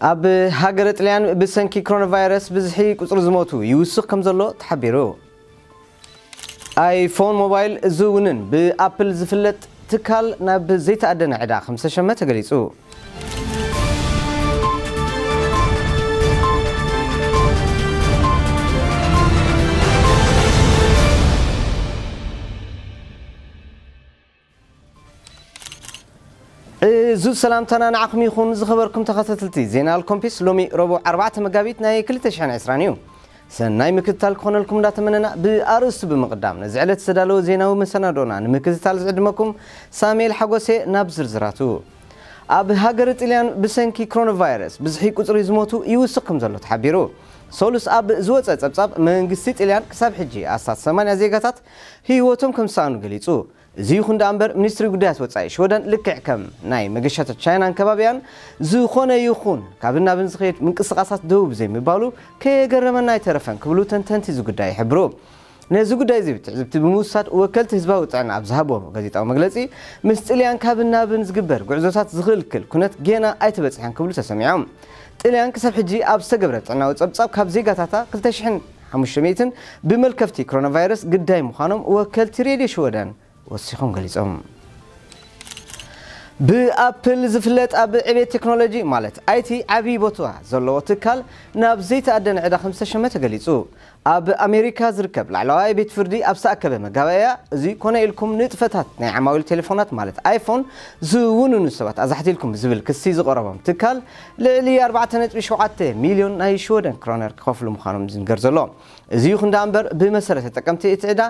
ኣብ ሃገረ ጥልያን ብሰንኪ ኮሮናቫይረስ ብዝሒ ቁጽሪ ዝሞቱ ይውስኽ ከም ዘሎ ተሓቢሩ። ኣይፎን ሞባይል ዝውንን ብኣፕል ዝፍለጥ ትካል ናብ ዘይተኣደነ ዕዳ ከም ዝተሸመ ተገሊጹ። እዙ ሰላምታና ንዓኹም ይኹን። ዝኸበርኩም ተኸታተልቲ ዜና ኣልኮምፒስ፣ ሎሚ ረቡዕ ኣርባዕተ መጋቢት ናይ ክልተ ሽሕን ዕስራን እዩ። ሰናይ ምክትታል ክኾነልኩም እንዳተመነና፣ ብኣርእስቱ ብምቕዳም ነዚ ዕለት ዝተዳለወ ዜናዊ መሰናዶና ንምክትታል ዝዕድመኩም ሳሙኤል ሓጎሴ። ናብ ዝርዝራቱ። ኣብ ሃገር ጥልያን ብሰንኪ ኮሮናቫይረስ ብዝሒ ቁጽሪ ዝሞቱ ይውስኽ ከም ዘሎ ተሓቢሩ። ሰሉስ ኣብ ዝወጸ ጸብጻብ፣ መንግስቲ ጥልያን ክሳብ ሕጂ ኣስታት ሰማንያ ዜጋታት ህይወቶም ከም ዝሰኣኑ ገሊጹ። እዚ ይኹን ደኣ እምበር፣ ሚኒስትሪ ጉዳያት ወጻኢ ሽወደን ልክዕ ከም ናይ መገሻታት ቻይናን ከባቢያን ዝኾነ ይኹን ካብን ናብን ዝኸይድ ምንቅስቓሳት ደው ብዘይምባሉ ከየገረመና ኣይተረፈን ክብሉ ተንተንቲ እዚ ጉዳይ ይሕብሩ። ነዚ ጉዳይ እዚ ብትዕዝብቲ ብምውሳድ ወከልቲ ህዝባዊ ጥዕና ኣብ ዝሃብዎ ጋዜጣዊ መግለጺ፣ ምስ ጥልያን ካብን ናብን ዝግበር ጉዕዞታት ዝኽልክል ኩነት ጌና ኣይተበጽሐን ክብሉ ተሰሚዖም። ጥልያን ክሳብ ሕጂ ኣብ ዝተገብረ ጥዕናዊ ጸብጻብ ካብ ዜጋታታ ክልተ ሽሕን ሓሙሽተ ሚእትን ብመልከፍቲ ኮሮናቫይረስ ግዳይ ምዃኖም ወከልቲ ሬድዮ ሽወደን ወሲኾም ገሊጾም። ብኣፕል ዝፍለጥ ኣብ ዕቤት ቴክኖሎጂ ማለት ኣይቲ ዓብዪ ቦታ ዘለዎ ትካል ናብ ዘይተኣደነ ዕዳ ከም ዝተሸመ ተገሊጹ። ኣብ ኣሜሪካ ዝርከብ ላዕለዋይ ቤት ፍርዲ ኣብ ዝተኣከበ መጋባእያ፣ እዚ ኮነ ኢልኩም ንጥፈታት ናይ ዓማዊል ቴሌፎናት ማለት ኣይፎን ዝውንኑ ሰባት ኣዛሕቲልኩም ዝብል ክሲ ዝቐረቦም ትካል ልዕሊ ኣርባዕተ ነጥቢ ሸውዓተ ሚልዮን ናይ ሽወደን ክሮነር ክኸፍሉ ምዃኖም ዝንገር ዘሎ። እዚ ይኹን ደኣ እምበር፣ ብመሰረት ተጠቀምቲ እቲ ዕዳ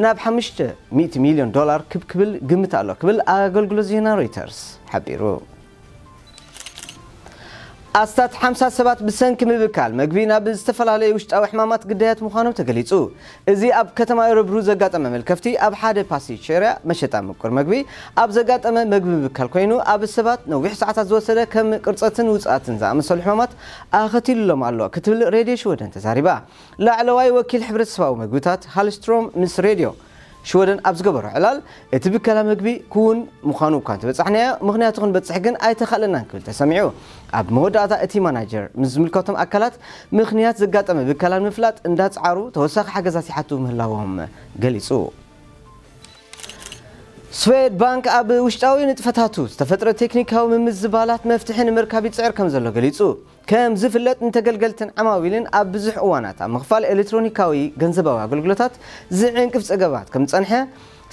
ናብ ሓሙሽተ ሚእቲ ሚልዮን ዶላር ክብ ክብል ግምት ኣሎ ክብል ኣገልግሎት ዜና ሮይተርስ ሓቢሩ። ኣስታት ሓምሳ ሰባት ብሰንኪ ምብካል መግቢ ናብ ዝተፈላለዩ ውሽጣዊ ሕማማት ግዳያት ምዃኖም ተገሊጹ። እዚ ኣብ ከተማ እረብሩ ዘጋጠመ መልከፍቲ፣ ኣብ ሓደ ፓስቲቸርያ መሸጣ ምቁር መግቢ ኣብ ዘጋጠመ መግቢ ምብካል ኮይኑ፣ ኣብ ሰባት ነዊሕ ሰዓታት ዝወሰደ ከም ቅርጸትን ውጽኣትን ዝኣመሰሉ ሕማማት ኣኸቲሉሎም ኣሎ ክትብል ሬድዮ ሽወደን ተዛሪባ። ላዕለዋይ ወኪል ሕብረተሰባዊ መግብታት ሃልስትሮም ምስ ሬድዮ ሽወደን ኣብ ዝገበሮ ዕላል፣ እቲ ብከላ መግቢ ክውን ምዃኑ እኳ እንተበጻሕናዮ፣ ምኽንያቱ ክንበጽሕ ግን ኣይተኻእለናን ክብል ተሰሚዑ። ኣብ መወዳእታ እቲ ማናጀር ምስ ዝምልከቶም ኣካላት ምኽንያት ዘጋጠመ ብከላ ንምፍላጥ እንዳጻዕሩ ተወሳኺ ሓገዛት ይሓቱ ምህላዎም ገሊጹ። ስዌድ ባንክ ኣብ ውሽጣዊ ንጥፈታቱ ዝተፈጥረ ቴክኒካዊ ምምዝባላት መፍትሒ ንምርካብ ይጽዕር ከም ዘሎ ገሊጹ። ከም ዝፍለጥ፣ ንተገልገልትን ዓማዊልን ኣብ ብዙሕ እዋናት ኣብ ምኽፋል ኤሌክትሮኒካዊ ገንዘባዊ ኣገልግሎታት ዝዕንቅፍ ጸገማት ከም ዝጸንሐ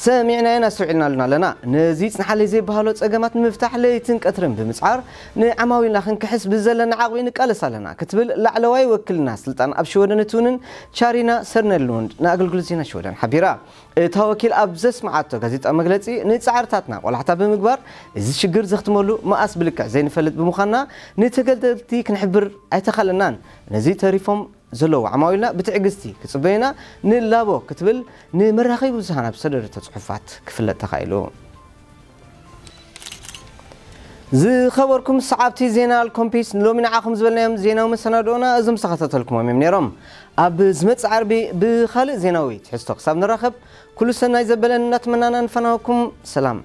ሰሚዕናዮን ኣስተውዒልናሉን ኣለና። ነዚ ይጽንሓለይ ዘይበሃሎ ጸገማት ንምፍታሕ ለይትን ቀትርን ብምጽዓር ንዓማዊልና ክንክሕስ ብዘለና ዓቕሚ ንቃለስ ኣለና ክትብል ላዕለዋይ ወክልና ስልጣን ኣብ ሽወደን እትውንን ቻሪና ሰርነሉንድ ንኣገልግሎት ዜና ሽወደን ሓቢራ። እታ ወኪል ኣብ ዘስምዓቶ ጋዜጣዊ መግለጺ፣ ንጻዕርታትና ቆላሕታ ብምግባር እዚ ሽግር ዘኽትመሉ መኣስ ብልክዕ ዘይንፈልጥ ብምዃንና፣ ንተገልገልቲ ክንሕብር ኣይተኻለናን። ነዚ ተሪፎም ዘለዉ ዓማዊልና ብትዕግስቲ ክጽበዩና ንላቦ ክትብል ንመራኸቢ ብዙሃን ኣብ ዝሰደደቶ ጽሑፋት ክፍለጥ ተኻኢሉ። ዝኸበርኩም ሰዓብቲ ዜና ኣልኮምፒስ፣ ንሎሚ ንዓኹም ዝበልናዮም ዜናዊ መሰናድኦና እዞም ዝተኸታተልኩሞም እዮም ነይሮም። ኣብ ዝመጽእ ዓርቢ ብኻልእ ዜናዊ ትሕዝቶ ክሳብ ንራኸብ፣ ኩሉ ሰናይ ዘበለን እናተመናና ንፈናወኩም። ሰላም።